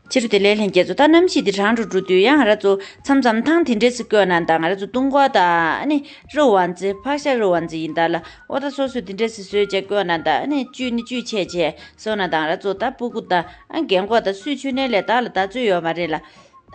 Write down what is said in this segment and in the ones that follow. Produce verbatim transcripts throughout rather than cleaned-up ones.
ཕྱི་རུ་དེ་ལས་ལྷན་རྒྱས་ཚོ། ད་གནམ་གཤིས་དེ་གྲང་རུ་འགྲོ་དུས་ཡང་ང་རང་ཚོ་མཚམས་མཚམས་ཐང་དེ་འདྲས་སུ་བསྐོལ་ན་དང་། ང་རང་ཚོ་ཏུང་ཀོ་དང་ཨ་ནི་རི་ཝང་ཙི། ཕག་ཤ་རི་ཝང་ཙི་ཡིན་ད་ལ། འོ་ད་སོ་སོ་དེ་འདྲས་སུ་བཟོས་བྱས་བསྐོལ་ན་དང་། ཨ་ནི་བཅུད་ནི་བཅུད་ཆེ་བྱས་བཟོས་ན་དང་། ང་རང་ཚོ་ད་སྤུ་གུ་དང་ཨ་རྒན་གོག་དང་སུས་མཆོད་ནས་ལས་ད་ལ་ད་ཚོད་ཡོད་མ་རེད་ལ།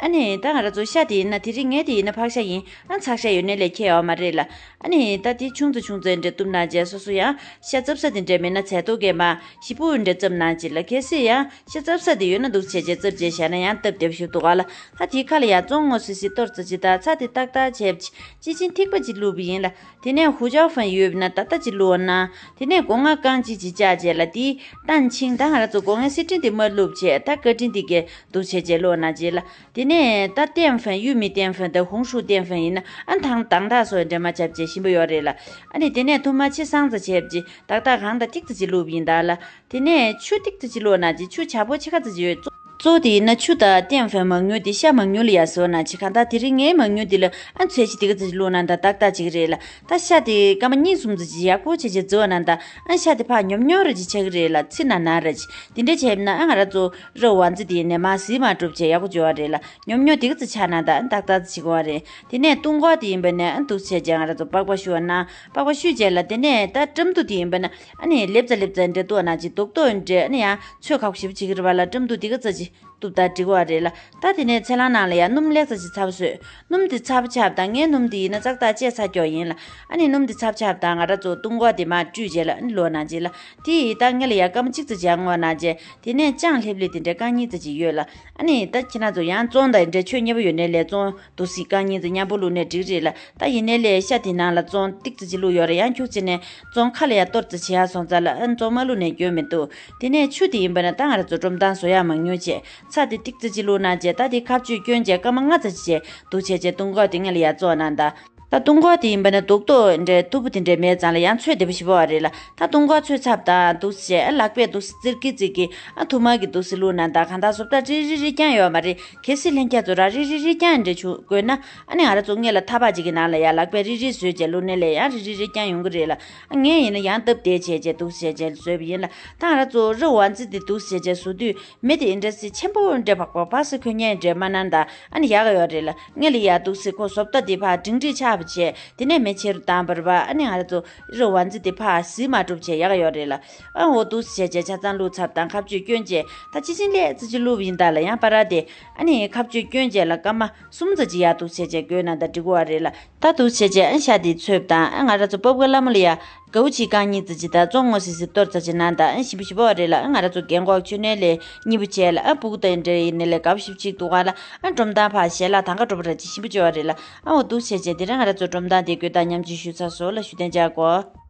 ཨ་ནི་ད་ང་རང་ཚོ་ཤ་དེ་ཡིན་ན། དེ་རིང་ངས་དེ་ཡིན་ན་ཕག་ཤ་ཡིན། ཨ་ཚག་ཤ་ཡོད་ནས་ལས་ཁྱད་ཡོད་མ་རེད་ལ། ཨ་ནི་ད་དེ་ཆུང་ཙེ་ཆུང་ཙེ་འདྲ་གཏུབ་ན་བྱས། སོ་སོ་ཡང་ཤ་རྩབ་ས་དེ་འདྲ་མེད་ན་ཚལ་ཏོག་གས་མ་ཞིབ་པོ་འདྲ་རྩབ་ན་བྱས་ལ། གལ་སྲིད་ཡང་ཤ་རྩབ་ས་དེ་ཡོད་ན་འདུག་བྱས་བྱས་རྩབ་བྱས་བཞག་ན་ཡང་སྟབས་བདེ་པོ་ཞིག་འདུག་ག་ལ། ད་དེའི་ཁ་ལ་ཡང་བཙོང་ངོ་སི་སི་གཏོར་ཙམ་ཅིག་དང་། ཚྭ་དེ་ཏག་ཏག་བྱས་པ་ཅིག་ཅི་ཅིན་ཐིགས་པ་ཅིག་བླུགས་པ་ཡིན་ལ། དེ་ནས་ཧུ་ཅའོ་ཧྥན་ཡོད་པ་ན་ཏག་ཏག་ཅིག་བླུགས་ན། དེ་ནས་སྒོ་ང་རྐང་གཅིག་ཅིག་བཅག་བྱས་ལ། དེའི་ཏན་ཆིང་ད་ང་རང་ཚོ་སྒོ་ངའི་སི་ཏྲིན་དེ་མ་བླུགས་བྱས། ད་ཀ་ཏྲིན་དེ་གས་འདུག་བྱས་བྱས་བླུགས་ན་བྱས་ལ། དེ་ནས་ད་ཏན་ཧྥན། ཡུ་མི་ཏན་ཧྥན་དང་ཧུང་ཧྲུའུ་ཏན་ཧྥན་ཡིན་ན། ཨ་ནི་དང་དང་ཐག་སོགས་འདྲེས་མ་བྱས་བྱས་ཞིམ་པོ་ཡོད་རེད་ལ། ཨ་ནི་དེ་ནས་ཐུར་མ་ཆེ་སང་ཙམ་བྱས་བྱས་ཏག་ཏག་གང་དང་ཏིག་ཙམ་ཅིག་བླུགས་པ་ཡིན་ད་ལ། དེ་ནས་ཆུ་ཏིག་ཙམ་ཅིག་བླུགས་ན་བྱས། ཆུ་ཇ་པོ་ཆེ་ཁ་ཙམ་ཅིག་ཡོད། གཙོ་བོ་དེ་ཡིན་ན་ཆུ་དང་ཏན་ཧྥན་མང་ཉུང་དེ་ཤ་མང་ཉུང་ལ་ཡ་བཟོས་ན་བྱས། གང་ལྟར་དེ་རིང་ངའི་མང་ཉུང་དེ་ལ་ཨ་ཚོད་ཅིག་ཏིག་ཙམ་ཅིག་བླུགས་ན་ད་ཏག་ཏག་ཅིག་རེད་ལ། ད་ཤ་དེ་སྐར་མ་གཉིས་གསུམ་ཙམ་ཅིག་ཡག་པོ་བྱས་བྱས་བརྫི་བ་ན་ད། ཨ་ཤ་དེ་ཕར་ཉོབ་ཉོབ་ར་ཅིག་ཆགས་ཀྱི་རེད་ལ། ཚིག་ན་ན་ར་ཅིག་དེ་འདྲ་བྱས་ན། ཨ་ང་རང་ཚོ་རི་ཝང་ཙི་དེ་ཡིན་ནས་མར་ཟིལ་མ་གྲུབ་བྱས་ཡག་པོ་འཇོ་བ་རེད་ལ། ཉོབ་ཉོབ་ཏིག་ཙམ་ཆགས་ན་ད་ཏག་ཏག་ཅིག་བྱེད་དགོས་པ་རེད། དེ་ནས་ཏུང་ཀོ་དེ་ཡིན་པ་ན་ཨ་འདུག་བྱས་བྱས་ང་རང་ཚོ་པགས་པ་བཤུ་བ་ན། པགས་པ་བཤུས་བྱས་ལ། དེ་ནས་ད་ཀྲམ་དུ་དེ་ཡིན་པ་ན་ཨ་ནི་ལེབ་ཙ་ལེབ་ཙ་འདྲ་གཏུབ་ན་བྱས། རྡོག་རྡོག་འདྲ། ཨ་ནི་ཡང་ཚོད་ཁག་ཞིབ་བྱེད་ཀྱི་རེད་པ་ལ། ཀྲམ་དུ་དེ་ག་ཙམ་ཅིག་གཏུབ་ད་འགྲིག་པ་རེད་ལ། ད་དེ་ནས་ཚལ་སླང་ནང་ལ་ཡང་སྣུམ་ལེགས་ཙམ་ཅིག་ཚ་པོ་བཟོས། སྣུམ་དེ་ཚ་པོ་ཆགས་པ་དང་། ངའི་སྣུམ་དེ་ཡིན་ན་ཙག་ཙག་བཅད་ཚར་ཀྱོག་ཡིན་ལ། ཨ་ནི་སྣུམ་དེ་ཚ་པོ་ཆགས་པ་དང་ང་རང་ཚོ་ཏུང་ཀོ་དེ་མར་བཀྲུས་བྱས་ལ་ཨ་ནི་བླུགས་ན་བྱས་ལ། དེ་ཡིས་ད་ངེད་ལ་ཡང་སྐར་མ་གཅིག་ཙམ་ཅིག་བརྔོས་ན་བྱས། དེ་ནས་ལྕང་ལྷེབ་ལྷེབ་དེ་འདྲ་རྐང་གཉིས་ཙམ་ཅིག་ཡོད་ལ། ཨ་ནི་ད་ཁྱེད་རང་ཚོ་ཡང་བཙོང་དང་འདྲ་ཆོ་མཉེས་པོ་ཡོད་ནས་ལས་བཙོང་འདུག་སེ་རྐང་གཉིས་ཙམ་མཉམ་པོ་བླུགས་ནས་འགྲིག་རེད་ལ། ད་ཡིན་ནའི་ལས་ཤ་དེ་ནང་ལ་བཙོང་ཏིག་ཙམ་ཅིག་བླུགས་ཡོད་རེད། ཡང་ཁྱུག་ཙམ་ནས་བཙོང་ཁ་ལ་ཡང་གཏོར་ཙམ་བྱེད་ཡག་སོང་ཙང་ལ། ཨ་བཙོང་མ་བླུགས་ནས་སྐྱོན་མི་འདུག་དེ་ནས་ཆུ་དེ་ཡིན་པ་ན་ད་ང་རང་ཚོ་སྒྲོམ་ཐང་བཟོ་ཡག་མང་ཉུང་བྱས། ཚྭ་དེ་ཏིག་ཙམ་ཅིག་བླུགས་ན་བྱས། ད་དེ་ཁ་གཅོད་སྐྱོན་བྱས་སྐར་མ་ལྔ་ཙམ་ཅིག་བྱས་འདུག་བྱས་བྱས་ཏུང་ཀོ་དེ་ངེད་ལ་ཡར་བཙོང་གནང་དང་། ད་ཏུང་ཀོ་དེ་ཡིན་པ་ན་རྡོག་རྡོག་འདྲ་རྟུལ་པོ་དེ་འདྲ་མེད་ཙང་ལ་ཡང་ཚོད་བདེ་པོ་ཞེ་པོ་བ་རེད་ལ། ད་ཏུང་ཀོ་ཚོད་ཚབ་དང་འདུག་བྱས། ཨ་ལག་པས་འདུག་སེ་བཙིར་གི་བཙིར་གི། ཨ་ཐུར་མ་གིས་འདུག་སེ་བླུགས་ན་ད་གང་ལྟར་བཟོ་ལྟ་རིལ་རིལ་རིལ་རྐྱང་ཡོད་མ་རེད། གལ་སྲིད་ལྷན་རྒྱས་ཚོ་རང་རིལ་རིལ་རིལ་རྐྱང་འདྲ་བྱུང་དགོས་ན། ཨ་ནི་ང་རང་ཚོ་སྔོན་ལ་ཐག་པ་ཅིག་གི་ནང་ལ་ཡང་ལག་པས་རིལ་རིལ་བཟོས་བྱས་བླུགས་ནས་ལས་ཡང་རིལ་རིལ་རིལ་རྐྱང་ཡོང་གི་རེད་ལ། ཨ་ངས་ཡིན་ན་ཡང་སྟབས་བདེ་བྱས་བྱས་འདུག་བྱས་བྱས་བཟོས་པ་ཡིན་ལ། ད་ང་རང་ཚོ་རི་ཝང་ཙི་དེ་འདུག་བྱས་བྱས་བཟོ་དུས་མེ་དེ་འདྲ་སེ་ཆེན་པོ་འདྲ་བག་བག་བག་སེ་ཁོལ་མཁན་འདྲ་མ་གནང་དང་། ཨ་ནི་ཡག་གི་ཡོད་རེད་ལ། ངེད་ལ་ཡར་འདུག་སེ་ཁོ་བཟོ་ལྟ་དེ་ཕར་འབྲིང་འབྲིང་ཆགས་པ་བྱས། དེ་ནས་མེ་ཆེ་རུ་བཏང་བ་རེད་པ། ཨ་ནི་ང་རང་ཚོ་རི་ཝང་ཙི་དེ་ཕར་ཟིལ་མ་གྲུབ་བྱས་ཡག་ཡོད་རེད་ལ། ཨ་འོ་འདུག་སེ་བྱས་བྱས་ཆ་ཚང་བླུགས་ཚར་དང་ཁ་གཅོད་སྐྱོན་བྱས། ད་ཅི་ཅིན་ལེ་ཙི་ཅི་བླུགས་པ་ཡིན་ད་ལ། ཡང་པ་ར་དེ་ཨ་ནི་ཁ་གཅོད་སྐྱོན་བྱས་ལ་སྐར་མ་གསུམ་ཙམ་ཅིག་ཡར་འདུག་སེ་བྱས་བསྐོལ་ན་ད་འགྲིག་གི་རེད་ལ། ད་འདུག་སེ་བྱས་ཨ་ཤ་དེ་ཚོས་དང་། ཨ་ང་རང་ཚོ་སྤོབས་དགའ་ལྷ་མོ་ལ་ཡ་གའུ་ཅིག་རྐང་གཉིས་ཙམ་ཅིག་དང་བཙོང་ངོ་སི་སི་གཏོར་ཙམ་ཅིག་གནང་དང་། ཨ་ཞིམ་པོ་ཞིམ་པོ་རེད་ལ། ཨ་ང་རང་ཚོ་རྒན་གོག་མཆོད་ནས་ལས་གཉིས་པོ་བྱས་ལ། ཨ་སྤུ་གུ་དང་འདྲ་ཡིན་ནས་ལས་དགའ་པོ་ཞེ་པོ་ཅིག་འདུག་ག་ལ། ཨ་སྒྲོམ་ཐང་ཕར་ཞལ་ལག་དང་ག་འགྲོ་བ་ར་ཅིག་ཞིམ་པོ་བྱེད་པ་རེད་ལ། ཨ་འོ་འདུག་སེ་བྱས་དེ་རིང་ང་རང་ཚོ་སྒྲོམ་ཐང་དེ་བཀོད་སྟངས་མཉམ་ཅིག་ཞུས་ཚར་སོང་ལ། ཞུ་དན་ཅག་གོ།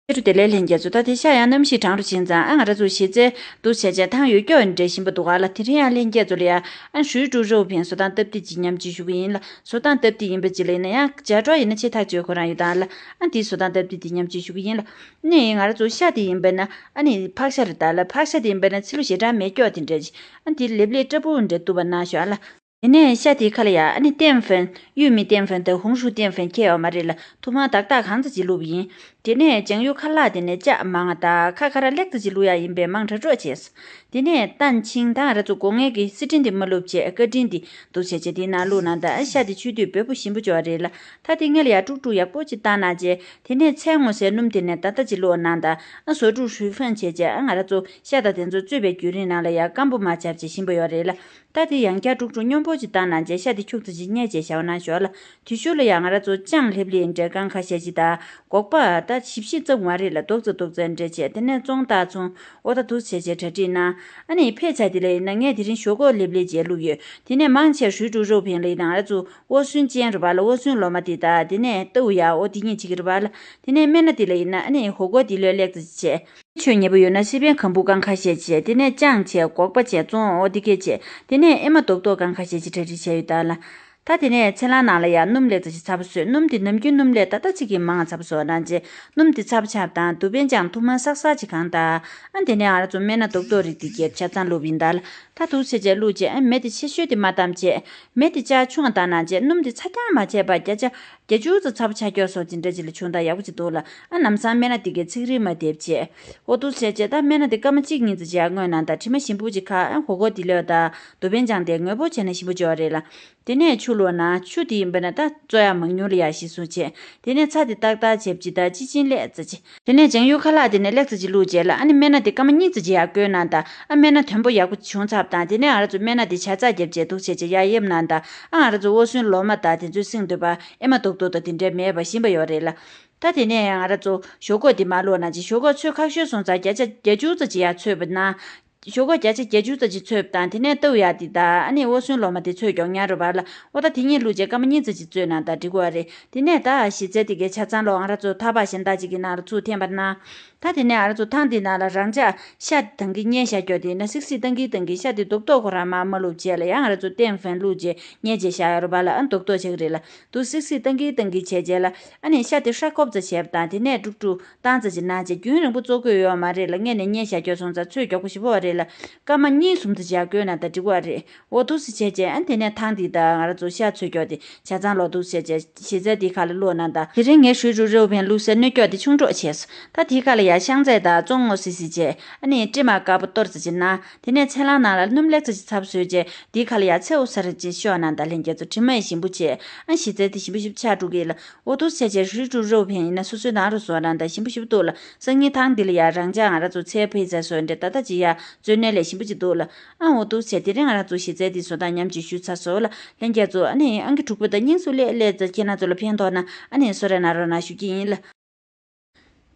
ཕྱི་དྲོ་བདེ་ལེགས་ལྷན་རྒྱས་ཚོ། ད་དེ་ཤ་ཡང་གནམ་གཤིས་གྲང་རུ་ཕྱིན་ཙང་ཨ་ང་རང་ཚོ་གཞི་རྩའི་འདུག་བྱས་བྱས་ཐང་ཡོད་སྐྱོ་འདྲ་ཞིམ་པོ་འདུག་ག་ལ། དེ་རིང་ཡང་ལྷན་རྒྱས་ཚོ་ལ་ཡ་ཨ་ཧྲུའི་ཀྲུའུ་རོའུ་ཕིན་བཟོ་སྟངས་སྟབས་བདེ་ཅིག་མཉམ་ཅིག་ཞུ་གི་ཡིན་ལ། བཟོ་སྟངས་སྟབས་བདེ་ཡིན་པ་ཅིག་ལ་ཡིན་ན་ཡང་ཇ་གྲོགས་ཡིན་ན་ཆེ་ཐག་ཆོད་ཁོ་རང་ཡོད་དང་ལ། ཨ་འདི་བཟོ་སྟངས་སྟབས་བདེ་དེ་མཉམ་ཅིག་ཞུ་གི་ཡིན་ལ། ནི་ང་རང་ཚོ་ཤ་དེ་ཡིན་པ་ན་ཨ་ནི་ཕག་ཤ་རེད་ད་ལ། ཕག་ཤ་དེ་ཡིན་པ་ན་ཚི་ལུ་ཞེ་དྲག་མེད་སྐྱོ་དེ་འདྲ་ཅིག་ཨ་འདི་ལེབ་ལེབ་སྐྲ་སྤུ་འདྲ་གཏུབ་པ་གནང་ཤོག་ཨ་ལ། དེ་ནས་ཤ་དེའི་ཁ་ལ་ཡ་ཨ་ནི་ཏན་ཧྥན། ཡུས་མི་ཏན་ཧྥན་དང་ཧུང་ཧྲུའུ་ཏན་ཧྥན་ཁྱད་ཡོད་མ་རེད་ལ། ཐུར་མ་ཏག་ཏག་གང་ཙམ་ཅིག་བླུགས་པ་ཡིན། དེ་ནས་ལྗང་གུ་ཁ་ལག་དེ་ནས་ལྕགས་མང་ང་དང་ཁ་ཁ་ར་ལེགས་ཙམ་ཅིག་བླུགས་ཡ་ཡིན་པས་མང་དྲགས་དྲགས་བྱས། དེ་ནས་ཏན་ཆིང་དང་ང་རང་ཚོ་སྒོ་ངའི་གི་སི་ཏྲིན་དེ་མ་བླུགས་བྱས་ཀ་ཏྲིན་དེ་འདུག་བྱས་བྱས་དེའི་ནང་བླུགས་ན་ད་ཤ་དེ་ཆུ་དུས་བོད་པོ་ཞིམ་པོ་འཇོག་རེད་ལ། ད་དེ་སྔོན་ལ་ཡ་དཀྲུག་དཀྲུག་ཡག་པོ་ཅིག་བཏང་ན་བྱས། དེ་ནས་ཚལ་སྔོ་སའི་སྣུམ་དེ་ནས་ད་ལྟ་ཅིག་བླུགས་ན་ད་ཨ་བཟོ་དཀྲུག་ཧྲུའི་ཧྥན་བྱས་བྱས། ཨ་ང་རང་ཚོ་ཤ་དང་དེ་ཚོ་བཙོས་པའི་བརྒྱུད་རིམ་ནང་ལ་ཡ་སྐམ་པོ་མ་ཆགས་བྱས་ཞིམ་པོ་ཡོད་རེད་ལ། ད་དེ་ཡང་བསྐྱར་དཀྲུག་དཀྲུག་སྙོམས་པོ་ཅིག་བཏང་ན་བྱས་ཤ་དེ་ཁྱུག་ཙམ་ཅིག་བསྙལ་བྱས་བཞག་ན་ཞོར་ལ། དེ་ཤུལ་ལ་ཡང་ང་རང་ཚོ་ལྕང་ལྷེབ་ལྷེབ་འདྲ་རྐང་ཁ་ཤས་ཅིག་དང་སྒོག་པ་ད་ཞིབ་ཞིབ་ཙམ་མ་རེད་ལ། རྡོག་ཙེ་རྡོག་ཙེ་འདྲ་བྱས། དེ་ནས་བཙོང་སྟག་ཚོང་འོ་ད་འདུག་བྱས་བྱས་གྲ་སྒྲིག་གནང་། ཨ་ནི་ཕལ་ཆེར་དེ་ལ་ཡིན་ན་ངས་དེ་རིང་ཞོག་ཁོག་ལྷེབ་ལྷེབ་བྱས་བླུགས་ཡོད། དེ་ནས་མང་ཆེ་ཧྲུའི་ཀྲུའུ་རོའུ་ཕིན་ལ་ཡིན་ན་ང་རང་ཚོ་ཨོ་སུན་ཅན་རུ་བ་ལ་ཨོ་སུན་ལོ་མ་དེ་དང་། དེ་ནས་ཏའུ་ཡ་ཨོ་དེ་གཉིས་བྱེད་ཀྱི་རུ་བ་ལ། དེ་ནས་སྨན་སྣ་དེ་ལ་ཡིན་ན་ཨ་ནི་ཧོ་གོ་དེ་ལོས་ལེགས་ཙམ་བྱས། ཆོས་ཉེ་པོ་ཡོད་ན་སི་པན་གམ་བུ་རྐང་ཁ་ཤས་བྱས། དེ་ནས་ལྕང་བྱས། སྒོག་པ་བྱས། བཙོང་འོ་དེ་གས་བྱས། དེ་ནས་ཨེ་མ་རྡོག་རྡོག་རྐང་ཁ་ཤས་ཅིག་གྲ་སྒྲིག་བྱས་ཡོད་ད་ལ། ད་དེ་ནས་ཚལ་སླང་ནང་ལ་ཡ་སྣུམ་ལེགས་ཙམ་ཞིག་ཚ་པོ་བཟོས། སྣུམ་དེ་ནམ་རྒྱུན་སྣུམ་ལས་ད་ལྟ་ཅིག་གིས་མང་ང་ཚ་པོ་བཟོ་གནང་བྱས། སྣུམ་དེ་ཚ་པོ་ཆགས་དང་དུ་པན་ཅང་ཐུར་མ་སག་སག་ཅིག་གང་དང་། ཨ་དེ་ནས་ང་རང་ཚོ་སྨན་སྣ་རྡོག་རྡོག་རིགས་དེ་གས་ཆ་ཚང་བླུགས་པ་ཡིན་ད་ལ། ད་འདུག་བྱས་བྱས་བླུགས་བྱས། ཨ་མེ་དེ་ཆེ་ཤོས་དེ་མ་བཏང་བྱས། མེ་དེ་ཅག་ཆུང་ང་བཏང་གནང་བྱས། སྣུམ་དེ་ཚ་རྐྱང་མ་བྱས་པ་བརྒྱ་ཆ་ བརྒྱད་ཅུ་ཙམ་ཚ་པོ་ཆགས་ཀྱོག་སོགས་ཅི་འདྲ་ཅིག་ལ་བྱུང་དང་ཡག་པོ་ཅིག་འདུག་ལ། ཨ་ནམ་སང་སྨན་སྣ་དེ་གའི་ཚིག་རིས་མ་བསྡེབས་བྱས། འོ་འདུག་བྱས་བྱས་ད་སྨན་སྣ་དེ་སྐར་མ་གཅིག་གཉིས་ཙམ་ཅིག་ཡར་བསྔོས་ན་ད་དྲི་མ་ཞིམ་པོ་ཅིག་ཁ་ཨ་ཧོ་གོ་དེ་ལོས་ད་དོ་བན་ཅང་དེ་ངོས་པོ་བྱས་ན་ཞིམ་པོ་ཅིག་ཡོད་རེད་ལ། དེ་ནས་ཆུ་བླུགས་ན་ཆུ་དེ་ཡིན་པ་ན་ད་བཙོ་ཡག་མང་ཉུང་ལ་ཡག་ཞིག་གསུངས་བྱས། དེ་ནས་ཚྭ་དེ་ཏག་ཏག་བྱས་ཅིག་ད་ཅི་ཅིན་ལེགས་ཙམ་ཅིག་དེ་ནས་ལྗང་གུ་ཁ་ལག་དེ་ནས་ལེགས་ཙམ་ཅིག་བླུགས་བྱས་ལ། ཨ་ནི་སྨན་སྣ་དེ་སྐར་མ་གཉིས་ཙམ་ཅིག་ཡར་བསྐོལ་ན་ད་ཨ་སྨན་སྣ་དོན་པོ་ཡག་པོ་བྱུང་ཚར་བ་དང་། དེ་ནས་ང་རང་ཚོ་སྨན་སྣ་དེ་ཇ་ཚགས་བརྒྱབ་བྱས་འདུག་བྱས་བྱས་ཡར་གཡབ་ན་ད་ཨ་ང་རང་ཚོ་འོ་ཚོའི་ལོ་མ་དང་དེ་ཚོའི་སེང་འདོད་པ་ཨེ་མ་རྡོག་རྡོག་དང་དེ་འདྲའི་མེད་པ་ཞིམ་པ་ཡོད་རེད་ལ། ད་དེ་ནས་ང་རང་ཚོ་ཞོག་ཁོག་དེ་མར་བླུགས་ན་ཅིག་ཞོག་ཁོག་ཚོད་ཁག་ཤོས་སོང་ཙང་བརྒྱ་ཆ་བརྒྱད་ཅུ་ཙམ་ཅིག་ཡར་ཚོད་པ་ན། ཞོག་ཁོག་བརྒྱ་ཆ་བརྒྱད་ཅུ་ཙམ་ཅིག་ཚོད་པ་དང་། དེ་ནས་ལྟོ་ཡག་དེ་དང་ཨ་ནི་འོ་ཚོའི་ལོ་མ་དེ་ཚོད་མགྱོགས་ཉར་རུ་བར་ལ། འོ་ད་དེ་གཉིས་བླུགས་བྱས་སྐར་མ་གཉིས་ཙམ་ཅིག་བཙོས་ན་ད་འགྲིག་གི་རེད། དེ་ནས་ད་གཞི་རྩའི་དེ་གའི་ཆ་ཚང་ལོ་ང་རང་ཚོ་ཐག་པ་གཞན་དག་ཅིག་གི་ནང་ལ་ཚུར་འཐེན་པ་ན། ད་དེ་ནས་ང་རང་ཚོ་ཐང་དེ་ནང་ལ་རང་འཇགས་ཤ་དང་གི་བསྙལ་བཞག་ཀྱོག་དེ་ན་སིག་སིག་བཏང་གི་བཏང་གི་ཤ་དེ་རྡོག་རྡོག་ཁོ་རང་མར་མ་བླུགས་བྱས་ལ། ཡང་ང་རང་ཚོ་ཏན་ཧྥན་བླུགས་བྱས་བསྙལ་བྱས་བཞག་ཡོད་རུ་བར་ལ་ཨ་རྡོག་རྡོག་ཆགས་ཀྱི་རེད་ལ། དུ་སིག་སིག་བཏང་གི་བཏང་གི་བྱས་རྗེས་ལ། ཨ་ནི་ཤ་དེ་ཧྲ་ཀོབ་ཙམ་བྱས་པ་དང་། དེ་ནས་དཀྲུག་དཀྲུག་བཏང་ཙམ་ཅིག་གནང་བྱས་རྒྱུན་རིང་པོ་བཙོ་དགོས་ཡོད་མ་རེད་ལ། སྔོན་ནས་བསྙལ་བཞག་ཀྱོག་སོང་ཙང་ཚོད་མགྱོགས་པོ་ཞིག་ཕོག་པ་རེད་ལ། སྐར་མ་གཉིས་གསུམ་དུ་བཞག་དགོས་ན་ད་འགྲིག་པ་རེད། འོ་འདུག་སེ་བྱས་བྱས་ཨ་དེ་ནས་ཐང་དེ་དང་ང་རང་ཚོ་ཤ་ཚོད་ཀྱོག་དེ་ཆ་ཚང་ལོ་འདུག་སེ་བྱས་བྱས་གཞི་རྩའི་དེ་ཁ་ལ་བླུགས་ན་ད། དེ་རིང་ངས་ཧྲུའུ་ཀྲུའུ་རེའུ་ཕན་བླུགས་སའི་སྣོད་སྐྱོག་དེ་ཆུང་སྒྲོག་བྱས་སོང་། ད་དེའི་ཁ་ལ་ཡ་ཤང་ཙེ་དང་བཙོང་ངོ་སི་སི་བྱས། ཨ་ནི་ཀྲི་མ་དཀར་པོ་གཏོར་ཙམ་ཅིག་ན། དེ་ནས་ཚལ་སླང་ནང་ལ་སྣུམ་ལེགས་ཙམ་ཅིག་ཚབ་བཟོས་རྗེས་དེའི་ཁ་ལ་ཡ་ཚེའུ་སར་ཅིག་ཤོག་ན་ད་ལྷན་རྒྱས་ཚོ་དྲི་མ་ཡི་ཞིམ་པོ་བྱས། ཨ་གཞི་རྩའི་དེ་ཞིམ་པོ་ཞིམ་པོ་ཆགས་འགྲོ་གི་ལ། འོ་འདུག་སེ་བྱས་བྱས་ཧྲུའུ་ཀྲུའུ་རེའུ་ཕན་ཡིན་ན་སོ་སོའི་ནང་རུ་བཟོ་ན་ད་ཞིམ་པོ་ཞིམ་པོ་འདུག་ལ། སང་ཉིན་ཐང་འདི་ལ་ཡ་རང་འཇགས་ང་རང་ཚོ་ཚལ་ཕུད་ཚལ་བཟོས་འདྲ་ད་ད་ཅི་ཡ་བཙོས་ནས་ལས་ཞིམ་པོ་ཅིག་འདུག་ལ། ཨ་འོ་འདུག་སེ་དེ་རིང་ང་རང་ཚོ་གཞི་རྩའི་དེ་བཟོ་སྟངས་ཉམས་ཅིག་ཞུས་ཚར་སོང་ལ། ལྷན་རྒྱས་ཚོ་ཨ་ནི་ཨང་ཀི་དྲུག་པ་དང་སྙིང་སུ་ལས་ལས་ཚ་ཁྱེད་རང་ཚོ་ལ་ཕན་ཐོགས་ན་ཨ་ནི་གསོལ་རས་གནང་རོགས་གནང་ཞུ་གི་ཡིན་ལ།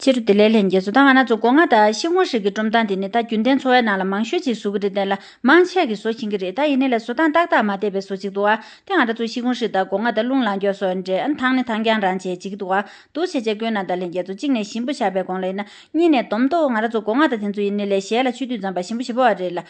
ཕྱི་རུ་བདེ་ལེགས་ལྷན་རྒྱས་ཚོ། ད་ང་རང་ཚོ་སྒོ་ང་དང་ཤི་ཁུང་ཧྲི་གི་སྒྲོམ་སྟངས་དེ་ནི་ད་རྒྱུན་ལྡན་འཚོ་བའི་ནང་ལ་མང་ཤོས་ཅིག་བཟོ་གི་རེད་དེ་ལ། མང་ཆེ་གིས་བཟོ་ཤེས་ཀྱི་རེད། ད་ཡིན་ནའི་ལ་བཟོ་སྟངས་ཏག་ཏག་མ་བསྡད་པའི་བཟོ་ཅིག་འདུག་ཨ། དེ་ང་རང་ཚོ་ཤི་ཁུང་ཧྲི་དང་སྒོ་ང་དང་རླུང་ལངས་སྐྱོག་སོགས་འདྲེ་ཨ་ནི་ཐང་རྐྱང་རང་བྱས་བྱེད་ཀྱི་འདུག་ཨ། འདུག་བྱས་བྱས་བཀོད་ན་ད་ལྷན་རྒྱས་ཚོ། གཅིག་ནས་ཞིམ་པོ་ཆགས་པའི་གོང་ལ་ཡིན་ན། གཉིས་ནས་སྡོམ་ཐོག་ང་རང་ཚོ་སྒོ་ང་དང་དེ་ཚོ་ཡིན་ནའི་ལས་ཞལ་ལ་ཆུ་དུས་ཙམ་པ་ཞིམ་པོ་ཞིམ་པོ་བ་རེད་ལ།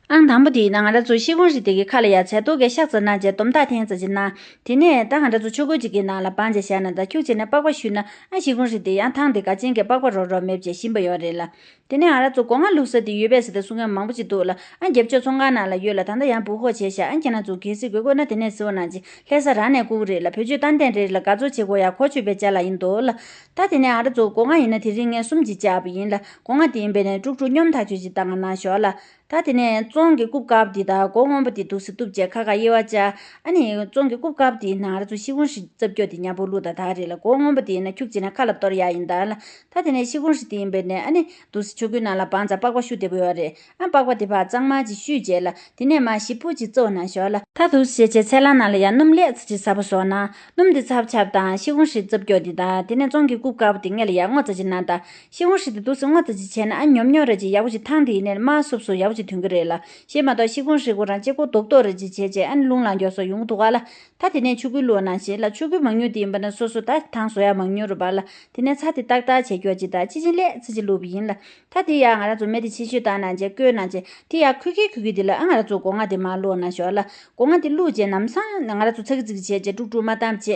ཨང་དང་པོ་དེ་ཡིན་ན་ང་རང་ཚོ་ཤི་ཁུང་ཧྲི་དེ་གི་ཁ་ལ་ཡ་ཚལ་ཏོག་གི་ཤག་ཙམ་གནང་བྱས་སྡོམ་ཐག་འཐེན་ཙམ་ཅིག་གནང་། དེ་ནས་ད་ང་རང་ཚོ་ཆུ་ཁོལ་ཅིག་གི་ནང་ལ་སྦངས་བྱས་བཞག་ན་ད་ཁྱུག་བྱས་ནས་པགས་པ་བཤུས་ན་ཨ་ཤི་ཁུང་ཧྲི་དེ་ཡང་ཐང་དེ་ག་ཅན་གྱི་པགས་པ་རོ་རོ་མེད་བྱས་ཞིམ་པ་ཡོད་རེད་ལ། དེ་ནས་ང་རང་ཚོ་སྒོ་ང་བླུགས་ས་དེ་ཡོད་པས་ཟེར་ཏེ་གསུང་མཁན་མང་པོ་ཅིག་འདུག་ལ། ཨ་རྒྱབ་ཕྱོགས་ཚོང་ཁང་ནང་ལ་ཡོད་ལ། ད་ལྟ་ཡང་བུ་ཧོ་བྱས་ཤག་ཨ་ཁྱེད་རང་ཚོ་གལ་སྲིད་དགོས་དགོས་ན་དེ་ནས་གཟིགས་འོ་གནང་ཅིག་ལྷ་ས་རང་ནས་བསྐུར་གི་རེད་ལ། བེད་སྤྱོད་ཏན་ཏན་རེད་ལ། དགའ་ཚོར་བྱེད་དགོས་ཡ་གོ་ཆོད་པའི་ཅ་ལག་ཡིན་འདུག་ལ། ད་དེ་ནས་ང་རང་ཚོ་སྒོ་ང་ཡིན་ན་དེ་རིང་ངས་གསུམ་ཅིག་བཅག་པ་ཡིན་ལ། སྒོ་ང་དེ་ཡིན་པས་ནས་དཀྲུག་དཀྲུག་སྙོམས་ཐག་ཆོད་ཅིག་བཏང་གནང་ཞོག་ལ། ད་དེ་ནས་བཙོང་གི་རྐུབ་དཀར་པོ་འདི་དང་མགོ་སྔོན་པོ་འདི་འདུག་སེ་གཏུབ་བྱས་ཁ་ཁ་དབྱེ་བ་བྱ། ཨ་ནི་བཙོང་གི་རྐུབ་དཀར་པོ་འདི་ཡིན་ན་ང་རང་ཚོ་ཤི་ཁུང་ཧྲི་རྩབ་སྐྱོག་འདི་མཉམ་པོ་བླུགས་དང་ད་རེད་ལ། མགོ་སྔོན་པོ་འདི་ཡིན་ན་ཁྱུག་ཅིག་ནས་ཁ་ལ་གཏོར་ཡག་ཡིན་ད་ལ། ད་དེ་ནས་ཤི་ཁུང་ཧྲི་འདི་ཡིན་པས་ནས་ཨ་ནི་འདུག་སེ་ཆུ་ཁོལ་ནང་ལ་སྦངས་ཙང་པགས་པ་བཤུ་བདེ་པོ་ཡོད་རེད། ཨ་པགས་པ་འདི་ཕར་གཙང་མ་ཅིག་བཤུས་བྱས་ལ། དེ་ནས་མར་ཞིབ་པོ་ཅིག་བཙོས་གནང་ཞོག་ལ། ད་འདུག་སེ་བྱས་བྱས་ཚལ་སླང་ནང་ལ་ཡང་སྣུམ་ལེགས་ཚ་ཅིག་ཚ་པོ་བཟོ་གནང་། སྣུམ་འདི་ཚ་པོ་ཆགས་པ་དང་ཤི་ཁུང་ཧྲི་རྩབ་སྐྱོག་འདི་དང་དེ་ནས་བཙོང་གི་རྐུབ་དཀར་པོ་འདི་སྔོན་ལ་ཡར་སྔོ་ཙམ་ཅིག་གནང་དང་། ཤི་ཁུང་ཧྲི་དེ་འདུག་སེ་སྔོ་ཙམ་ཅིག་བྱས་ན་ཨ་ཉོབ་ཉོབ་ར་ཅིག་ཡག་པོ་ཅིག་ཐང་དེ་ཡིན་ནའི་དམར་སུབ་སུབ་ཡག་པོ་ཅིག་ཐོན་གི་རེད་ལ། གཞན་མ་གཏོགས་ཤི་ཁུང་ཧྲི་ཁོ་རང་གཅིག་པོ་རྡོག་རྡོག་ར་ཅིག་བྱས་བྱས་ཨ་ནི་རླུང་ལངས་སྐྱོག་སོགས་ཡོང་གི་འདུག་ག་ལ། ད་དེ་ནས་ཆུ་ཁོལ་བླུགས་ནང་བཞིན་ལ། ཆུ་ཁོལ་མང་ཉུང་དེ་ཡིན་པ་ན་སོ་སོ་ད་ཐང་བཟོ་ཡག་མང་ཉུང་རུ་བ་ལ། དེ་ནས་ཚྭ་དེ་ཏག་ཏག་བྱས་སྐྱོག་ཅིག་དང་ཅི་ཅིན་ལེ་ཚ་ཅིག་བླུགས་པ་ཡིན་ལ། ད་དེ་ཡང་ང་རང་ཚོ་མེ་དེ་ཆེ་ཤོས་བཏང་གནང་བྱས་བསྐོལ་གནང་བྱས་དེ་ཡར་ཁུག་གི་ཁུག་གི་དེ་ལ་ཨ་ང་རང་ཚོ་སྒོ་ང་དེ་མར་བླུགས་གནང་ཞོག་ལ། སྒོ་ང་དེ་བླུགས་བྱས་ལམ་སང་ང་རང་ཚོ་ཚ་གི་ཚི་གི་བྱས་བྱས་དཀྲུག་དཀྲུག་མ་བཏང་བྱས་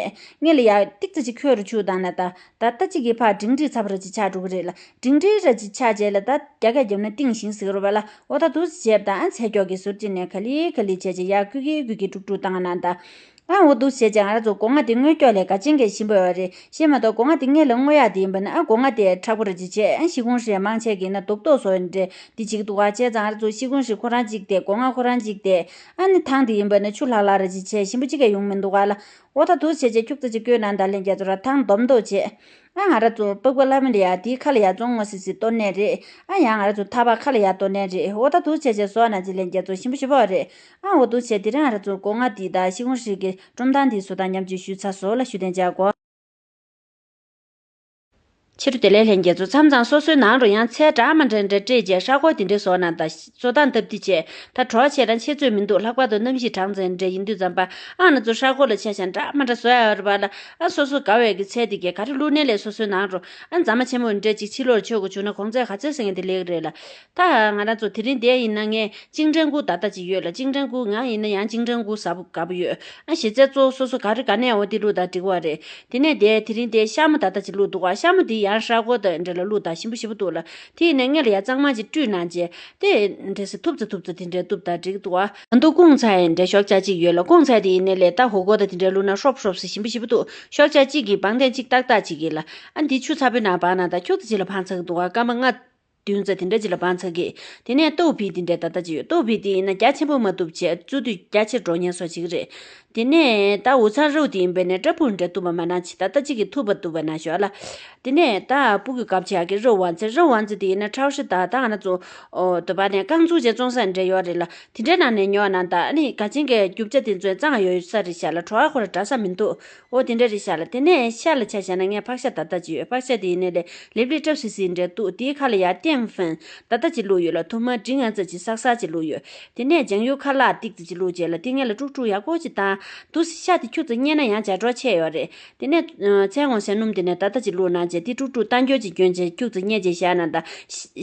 སྔོན་ལ་ཡར་ཏིག་ཙམ་ཅིག་ཁོལ་རུ་ཆུ་བཏང་ན་ད། ད་ལྟ་གཅིག་གིས་ཕར་འབྲིང་འབྲིང་ཚ་པོ་ར་ཅིག་ཆགས་འགྲོ་གི་རེད་ལ། འབྲིང་འབྲིང་ར་ཅིག་ཆགས་རྗེས་ལ་ད་རྒྱ་སྐད་བརྒྱབ་ན་ཏིང་ཞིང་ཟེར་གི་རེད་པ་ལ། འོ་ད་འདུག་སེ་བྱས་པ་དང་ཨ་ཚལ་སྐྱོག་གི་ཟུར་གཅིག་ནས་ག་ལེ་ག་ལེ་བྱས་བྱས་ཡར་ཁུག་གི་ཁུག་གི་དཀྲུག་དཀྲུག་བཏང་གནང་དང་། ཨ་འོ་འདུག་སེ་བྱས་བྱས་ང་རང་ཚོ་སྒོ་ང་དེ་སྔོ་སྐྱོག་ལས་ག་ཅན་གྱི་ཞིམ་པོ་ཡོད་རེད། གཞན་མ་གཏོགས་སྒོ་ང་དེ་སྔོན་ལ་སྔོ་ཡག་དེ་ཡིན་པ་ན་ཨ་སྒོ་ང་དེ་མཁྲེགས་པོ་ར་ཅིག་བྱས་ཨ་ཤི་ཁུང་ཧྲི་མང་ཆེ་གི་ན་རྡོག་རྡོག་བཟོ་ཡི་འདྲ་འདི་བྱེད་ཀྱི་འདུག་ག་བྱས་ཙང་ང་རང་ཚོ་ཤི་ཁུང་ཧྲི་ཁོ་རང་གཅིག་དེ་སྒོ་ང་ཁོ་རང་གཅིག་དེ་ཨ་ནི་ཐང་དེ་ཡིན་པ་ན་ཆུ་ལྷག་ལྷག་ར་ཅིག་བྱས་ཞིམ་པོ་གཅིག་ཀྱང་ཡོང་མི་འདུག་ག་ལ། འོ་ད་འདུག་སེ་བྱས་བྱས་ཁྱུག་ཙམ་ཅིག་བསྐོལ་གནང་དང་ལྷན་རྒྱས་ཚོ་ར་ཐང་སྡོམ་འདོགས་བྱས། ཨ་ང་རང་ཚོ་པགས་པ་བླ་མེད་ལ་ཡ་དེའི་ཁ་ལ་ཡ་བཙོང་ངོ་སི་སི་གཏོར་ནས་རེད། ཨ་ཡང་ང་རང་ཚོ་ཐག་པ་ཁ་ལ་ཡ་གཏོར་ནས་རེད། འོ་ད་འདུག་སེ་བྱས་བྱས་བཟོ་གནང་ཅིག་ལྷན་རྒྱས་ཚོ་ཞིམ་པོ་ཞིམ་པོ་རེད། ཨ་འོ་འདུག་སེ་བྱས་དེ་རིང་ང་རང་ཚོ་སྒོ་ང་དེ་དང་ཤི་ཁུང་ཧྲི་གི་སྒྲོམ་ཐང་དེའི་བཟོ་སྟངས་མཉམ་སྤྱོད་ཞུས་ཚར་སོང་ལ། ཞུ་དན་བྱ་དགོས། ཕྱི་དྲོ་བདེ་ལེགས་ལྷན་རྒྱས་ཚོ། མཚམས་མཚམས་སོ་སོའི་ནང་རུ་ཡང་ཚལ་འདྲ་མི་འདྲ་འདྲ་སྤྲད་རྗེས་ཧྲ་གོ་དེ་འདྲའི་བཟོ་གནང་དང་བཟོ་སྟངས་སྟབས་བདེ་བྱས། ད་གྲོགས་བྱས་རང་ཆེ་ཚོད་མི་འདུག་ལྷག་པར་དུ་གནམ་གཤིས་གྲང་ཙམ་འདྲ་ཡིན་དུས་ཙམ་པ་ཨ་ང་ཚོ་ཧྲ་གོ་ལ་ཆ་བཞག་འདྲ་མི་འདྲ་བཟོ་ཡ་ཡོད་རེད་པ་ལ། ཨ་སོ་སོ་དགའ་བའི་གི་ཚལ་དེ་གས་ག་རེ་བླུགས་ནའི་ལས་སོ་སོའི་ནང་རུ་ཨ་རྫ་མ་ཆེན་མོ་འདྲ་ཅིག་ཕྱི་ལོགས་ལ་མཆོད་དགོས་བྱུང་ན་གོང་ཚད་ག་ཚོད་ཟེར་མཁན་དེ་ལེགས་རེད་ལ། ད་ང་རང་ཚོ་དེ་རིང་འདིར་ཡིན་ན་ངས་ཅིང་ཀྲེང་ཀུ་ད་ལྟ་ཅིག་ཡོད་ལ། ཅིང་ཀྲེང་ཀུ་ང་ཡིན་ན་ཡང་ཅིང་ཀྲེང་ཀུ་ཟ་པོ་དགའ་པོ་ཡོད། ཨ་གཞི་རྩའི་གཙོ་བོ་སོ་སོ་ག་རེ་ག་ནས་འོ་དེ་བླུགས་ད་འགྲིག་པ་རེད། དེ་ནས་དེ་དེ་རིང་དེ་ཤ་མོ་ད་ལྟ་ཅིག་བླུགས་འདུག་ག་ཤ་མོ་དེ་ཡང་། ཨ་ཧྲ་གོ་དང་འདྲ་ལ་བླུགས་དང་ཞིམ་པོ་ཞིམ་པོ་འདུག་ལ། དེ་ཡིན་ནས་སྔོན་ལ་ཡ་གཙང་མ་ཅིག་བཀྲུས་གནང་རྗེས་དེ་འདྲ་སེ་ཐུབ་ཙམ་ཐུབ་ཙམ་དེ་འདྲ་གཏུབ་དང་འགྲིག་འདུག་ཨ། ང་ཚོ་ཀུང་ཚའི་འདྲ་ཞོགས་ཇ་གཅིག་ཡོད་ལ། ཀུང་ཚའི་དེ་ཡིན་ནས་ལས་ད་ཧོ་གོ་དང་དེ་འདྲ་བླུགས་ན་ཧྲོབ་ཧྲོབ་སེ་ཞིམ་པོ་ཞིམ་པོ་འདུག་ཞོགས་ཇ་གཅིག་གིས་བང་ཐེངས་གཅིག་ཏག་ཏག་ཅིག་གིས་ལ། ཨ་འདི་ཆུ་ཚ་པོའི་ནང་སྦང་ན་ད་ཁྱུག་ཙམ་ཅིག་ལ་སྦང་ཚར་གི་འདུག་ཨ། སྐར་མ་ལྔ་བདུན་ཙམ་དེ་འདྲ་ཅིག་ལ་སྦང་ཚར་གི། དེ་ནས་ཏོའུ་བི་དེ་འདྲ་ད་ལྟ་ཅིག་ཡོད། ཏོའུ་བི་དེ་ཡིན་ན་རྒྱ་ཆེན་པོ་མ་གཏུབ་བྱས་བཙུགས་དུས་རྒྱ་ཆེར་འགྲོ་ཉེན་སོགས་ཅིག་རེད། དེ་ནས་ད་འུ་ཚང་རོ་དེ་ཡིན་པས་ནས་སྐྲ་སྤུ་འདྲ་གཏུབ་པ་མ་གནང་ཅིག་ད་ལྟ་ཅིག་གིས་ཐུབ་པ་གཏུབ་པ་གནང་ཞོག་ལ། དེ་ནས་ད་སྤུ་གུ་གབ་བྱེད་ཡག་གི་རོ་ཝན་ཙེ། རོ་ཝན་ཙེ་དེ་ཡིན་ན་ཁྲའོ་ཧྲི་ད་ད་ང་ཚོ་ཨོ་དུ་བ་ནས་རྐང་བཙུགས་བྱས་བཙོང་ས་འདྲ་ཡོད་རེད་ལ། དེ་འདྲའི་ནང་ནས་ཉོ་ན་ད་ཨ་ནི་ག་ཅིང་གི་རྒྱུ་ཆ་དེ་ཚོའི་གཙང་ཡོད་ས་རེད་ཤག་ལ། བྲོ་བ་ཁོ་ར་འདྲ་ས་མི་འདུག་ཨོ་དེ་འདྲ་རེད་ཤག་ལ། དེ་ནས་ཤ་ལ་ཆ་བཞག་ན་ངས་ཕག་ཤ་ད་ལྟ་ཅིག་ཡོད། ཕག་ཤ་དེ་ཡིན་ནས་ལས་ལེབ་ལེབ་སྲབ་སིག་སིག་འདྲ་འདུག་དེའི་ཁ་ལ་ཡ་ཏེན་ཧྥན་ད་ལྟ་ཅིག་བླུགས་ཡོད་ལ། ཐུར་མ་འབྲིང་ཡང་ཙམ་ཅིག་སག་སག་ཅིག་བླུགས་ཡོད། དེ་ནས་ལྗང་གུ་ཁ་ལག་ཏིག་ཙམ་ཅིག་བླུགས་རྗེས་ལ་དེ་སྔོན་ལ་དཀྲུག་དཀྲུག་ཡག་པོ་ཅིག་བཏང་། འདུག་སེ་ཤ་དེ་ཁྱུག་ཙམ་མཉེ་ན་ཡང་ཇ་གྲོག་ཆད་ཡོད་རེད། དེ་ནས་ཚལ་སྔོ་ཟས་སྣུམ་དེ་ནས་ད་ལྟ་ཅིག་བླུགས་གནང་རྗེས་དེ་དཀྲུག་དཀྲུག་གཏང་རྒྱུ་ཅིག་གྱོན་རྗེས་ཁྱུག་ཙམ་མཉེ་རྗེས་བཞག་ན་ད།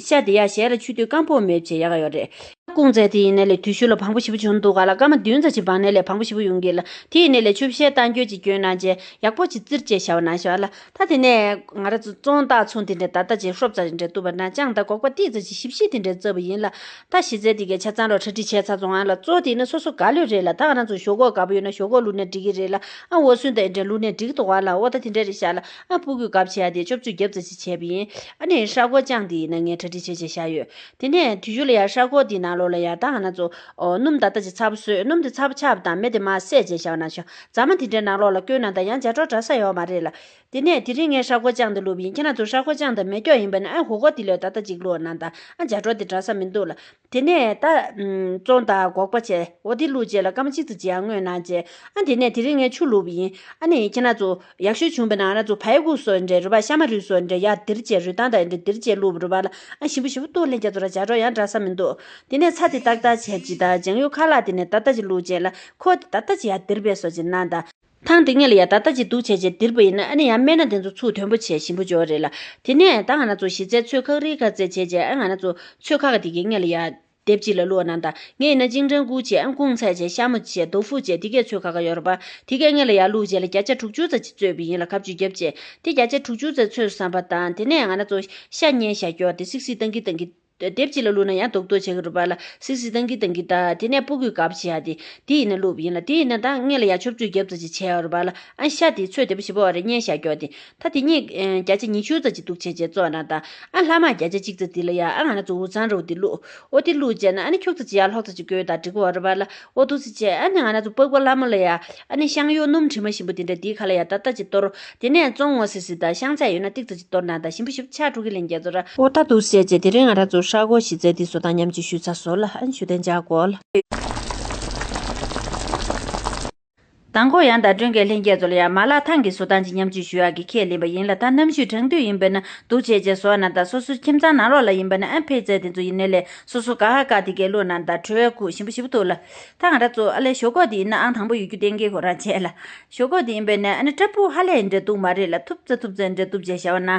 ཤ་དེ་ཡ་ཞལ་ལ་ཆུ་དུས་སྐམ་པོ་མེད་བྱས་ཡག་ཡོད་རེད། ཀུང་ཚའི་དེ་ཡིན་ནའི་ལས་དུས་ཤུལ་ལ་བང་པོ་ཞེ་པོ་བྱུང་འདུག་ག་ལ། སྐར་མ་བདུན་ཙམ་ཅིག་བང་ནའི་ལས་བང་པོ་ཞེ་པོ་ཡོང་གི་ལ། དེ་ཡིན་ནའི་ལས་ཆུ་བཤལ་གཏང་རྒྱུ་ཅིག་གྱོན་གནང་རྗེས་ཡག་པོ་ཅིག་བཙིར་བྱས་བཞག་གནང་ཤོག་ལ། ད་དེ་ནས་ང་རང་ཚོ་བཙོང་སྟངས་ཚོང་དེ་འདྲ་ད་ལྟ་ཅིག་ཧྲོབ་ཙམ་རེ་འདྲ་གཏུབ་པ་ན་ཅང་ད་སྒོག་པ་ཏིག་ཙམ་ཅིག་ཞིབ་ཞིབ་དེ་འདྲ་བཙབ་པ་ཡིན་ལ། ད་གཞི་རྩའི་དེ་གའི་ཆ་ཚང་ལ་གྲ་སྒྲིག་བྱས་ཚར་སོང་ང་ལ། གཙོ་དེ་ནི་སོ་སོ་དགའ་ལོས་རེད་ལ། ད་ང་རང་ཚོ་ཞོག་ཁོག་དགའ་པོ་ཡོད་ན་ཞོག་ཁོག་བླུགས་ནས་འགྲིག་གི་རེད་ལ། ཨ་འོ་སོན་དང་འདྲ་བླུགས་ནས་འགྲིག་འདུག་ག་ལ། འོ་ད་དེ་འདྲ་རེད་ཤག་ལ། ཨ་སྤུ་གུ་གབ་བྱེད་ཡ་དེ་ཆོབ་ཆོས་རྒྱབ་ཙམ་ཅིག་བྱས་པ་ཡིན། ཨ་ནི་ཧྲ་གོ་ཅང་དེ་ཡིན་ན་ངས་གྲ་སྒྲིག་བྱས་བྱས་བཞག་ཡོད། དེ་ནས་དུས་ཡུན་ལ་ཡ་ཧྲ་གོ་དེའི་ནང་ལོགས་ལ་ཡ་ད་ང་རང་ཚོ་ཨོ་སྣུམ་ད་ལྟ་ཅིག་ཚ་པོ་བཟོས། སྣུམ་དེ་ཚ་པོ་ཆགས་པ་དང་མེ་དེ་མར་བསད་བྱས་བཞག་གནང་ཤོག་རྫ་མ་དེ་འདྲའི་ནང་ལོགས་ལ་བསྐོལ་གནང་དང་ཡང་ཇ་གྲོག་འདྲ་ས་ཡོད་མ་རེད་ལ། དེ་ནས་དེ་རིང་ངས་ཧྲ་གོ་ཅང་དེ་བླུགས་པ་ཡིན། ཁྱེད་རང་ཚོ་ཧྲ་གོ་ཅང་དང་མེ་སྒྱོགས་ཡིན་པ་ན་ཨ་ཧོ་གོ་དེ་ལོས་ད་ལྟ་ཅིག་བླུགས་གནང་དང་ཨ་ཇ་གྲོག་དེ་འདྲ་ས་མི་འདུག་ལ། དེ་ནས་ད་ཨམ་བཙོང་དང་སྒོག་པ་བྱས་འོ་དེ་བླུགས་རྗེས་ལ་སྐར་མ་གཅིག་ཙམ་ཅིག་ཡང་བརྔོས་གནང་རྗེས་ཨ་དེ་ནས་དེ་རིང་ངས་ཆུ་བླུགས་པ་ཡིན། ཨ་ནི་ཁྱེད་རང་ཚོ་ཡག་ཤོས་བྱུང་བ་ན་ང་རང་ཚོ་བལ་ཀུ་སོགས་འདྲ་རུ་བ་ཤ་མ་རུ་སོགས་འདྲ་ཡར་ལྡིར་བྱས་རུ་ཐང་དང་འདྲ་ལྡིར་བྱས་བླུགས་རུ་བ་ལ་ཨ་ཞིམ་པོ་ཞིམ་པོ་འདུག་ལྷན་རྒྱས་ཚོ་ར་ཇ་གྲོག་ཡང་འདྲ་ས་མི་འདུག་དེ་ནས་ཚྭ་དེ་ཏག་ཏག་བྱས་ཅིག་དང་ལྗང་གུ་ཁ་ལག་དེ་ནས་ད་ལྟ་ཅིག་བླུགས་རྗེས་ལ་ཁོ་དེ་ད་ལྟ་ཅིག་ཡར་ལྡིར་བས་སོགས་ཅིག་གནང་དང་། ཐང་དེ་སྔོན་ལ་ཡ་ད་ལྟ་ཅིག་འདུག་བྱས་རྗེས་ལྡིར་བ་ཡིན་ན་ཨ་ནི་ཡང་སྨན་སྣ་དེ་ཚོ་ཚུགས་དོན་པོ་བྱས་ཞིམ་པོ་འཇོག་རེད་ལ། དེ་ནས་ད་ང་རང་ཚོ་གཞི་རྩའི་ཚོད་ཁག་རིགས་ཁ་རྩེ་བྱས་རྗེས་ཨ་ང་རང་ཚོ་ཚོད་ཁག་དེ་གའི་སྔོན་ལ་ཡ་དེབ་ཅིག་ལ་བླུགས་གནང་དང་། ངས་ཡིན་ན་ཅིང་ཀྲང་ཀུའུ་བྱས་ཨ་ཀུང་ཚའི་བྱས་ཤ་མོ་བྱས་དོ་ཧྥུ་བྱས་དེ་གའི་ཚོད་ཁག་ཁག་ཡོད་རེད་པ། དེ་གའི་སྔོན་ལ་ཡ་བླུགས་རྗེས་ལ་བརྒྱ་ཆ་དྲུག་ཅུ་ཙམ་ཅིག་བཙོས་པ་ཡིན་ལ། ཁབ་ཅིག་བརྒྱབ་བྱས་དེ་བརྒྱ་ཆ་དྲུག་ཅུ་ཙམ་ཚོས་བསམ་པ་དང་དེ་ནས་ང་རང་ཚོ་ཤ་བསྙལ་བཞག་རྒྱུ་དེ་སིག་སིག་བཏང་གི་བཏང་གི་དེབ་ཅིག་ལ་བླུགས་ན་ཡང་རྡོག་རྡོག་བྱེད་ཀྱི་རེད་པ་ལ། སིག་སིག་བཏང་གི་བཏང་གི་ད་དེ་ནས་སྤུ་གུས་གབ་བྱེད་ཡ་དེ་དེ་ཡིན་ན་བླུགས་པ་ཡིན་ལ། དེ་ཡིན་ན་ད་སྔོན་ལ་ཡ་ཆོབ་ཆོས་རྒྱབ་ཙམ་ཅིག་བྱས་ཡོད་རེད་པ་ལ། ཨ་ཤ་དེ་ཚོས་དེ་པོ་ཞིབ་པོ་བ་རེ་བསྙལ་བཞག་རྒྱུ་དེ་ད་དེ་གཉིས་བརྒྱ་ཆ་ཉི་ཤུ་ཙམ་ཅིག་འདུག་བྱས་བྱས་བཙོས་ན་ད་ཨ་ལྷག་མ་བརྒྱ་ཆ་གཅིག་ཙམ་དེ་ལ་ཡ་ཨ་ང་རང་ཚོ་འུ་ཚང་རོ་དེ་བླུགས། འོ་དེ་བླུགས་བྱས་ན་ཨ་ནི་ཁྱུག་ཙམ་ཅིག་ཡ་ལྷོག་ཙམ་ཅིག་བསྐོལ་ད་འགྲིག་གི་ཡོད་རེད་པ་ལ། འོ་འདུག་སེ་བྱས་ཨ་ནི་ང་རང་ཚོ་པགས་པ་ལྷ་མོ་ལ་ཡ་ཨ་ནི་ཤང་ཡོ་སྣུམ་དྲི་མ་ཞིམ་པོ་དེ་འདྲ་དེའི་ཁ་ལ་ཡ་ད་ལྟ་ཅིག་གཏོར། དེ་ནས་བཙོང་ངོ་སི་སི་དང་ཤང་ཚ་ཡོད་ན་ཏིག་ཙམ་ཅིག་གཏོར་ན་ད་ཞིམ་པོ་ཞིམ་པོ་ཆགས་འགྲོ་གི་ལན་རྒྱག་ཚོ་ར། ཨོ་ད་འདུག་སེ་བྱས་དེ་རིང་ང་རང་ཚོ་ཧྲ་གོ་གཞི་རྩའི་དེ་བཟོ་སྟངས་མཉམ་གཅིག་ཞུས་ཚར་སོང་ལ། ཨ་ནི་ཞུ་དན་འཇགས་གོ་ལ། མདང་དགོང་ཡང་ད་དྲོན་གྱི་ལྷན་རྒྱས་ཚོ་ལ་ཡང་མ་ལག་ཐང་གི་བཟོ་སྟངས་ཅིག་མཉམ་གཅིག་ཞུ་ཡག་གི་ཁས་ལེན་པ་ཡིན་ལ། ད་གནམ་གཤིས་གྲང་དུས་ཡིན་པས་ན་འདུག་བྱས་བྱས་བཟོ་ན་ད་སོ་སོ་ཁྱིམ་ཚང་ནང་ལོགས་ལ་ཡིན་པས་ན་ཨ་ཕེ་ཙེ་དེ་ཚོ་ཡིན་ནའི་ལས་སོ་སོ་ག་ཧ་ག་དེ་གའི་བླུགས་ན་ད་དྲོད་ཁུག་ཞིམ་པོ་ཞིམ་པོ་འདུག་ལ། ད་ང་རང་ཚོ་ཨ་ལས་ཞོག་ཁོག་དེ་ཡིན་ན་ཨང་དང་པོ་ཡོད་རྒྱུ་གཏན་འཁེལ་ཁོ་རང་བྱས་ལ། ཞོག་ཁོག་དེ་ཡིན་པས་ན་ཨ་ནི་སྐྲ་སྤུ་ཧ་ལས་འདྲ་འདུག་མ་རེད་ལ། ཐུབ་ཙེ་ཐུབ་ཙེ་འདྲ་གཏུབ་བྱས་བཞག་པ་ན།